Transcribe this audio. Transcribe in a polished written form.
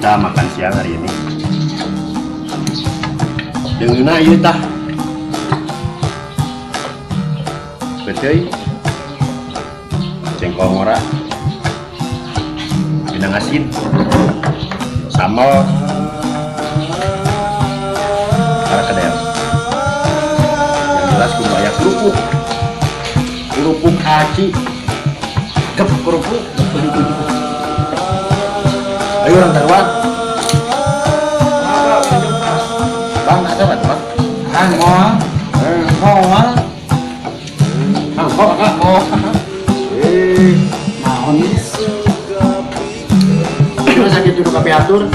Kita makan siang hari ini. Deungeuna ieu tah. Peuteuy. Jengkol ngora. Pinang asin. Sambal. Karakedel. Yang jelas kudu aya kerupuk. Kerupuk aci. Gep kerupuk. Ayo urang taruhan. Bang, ada apa tuh, Bang? Ah, moal. Moal. Bang, kok, Kak? Moal. Eh, Naon ieu? Masa gitu nu kapiatur?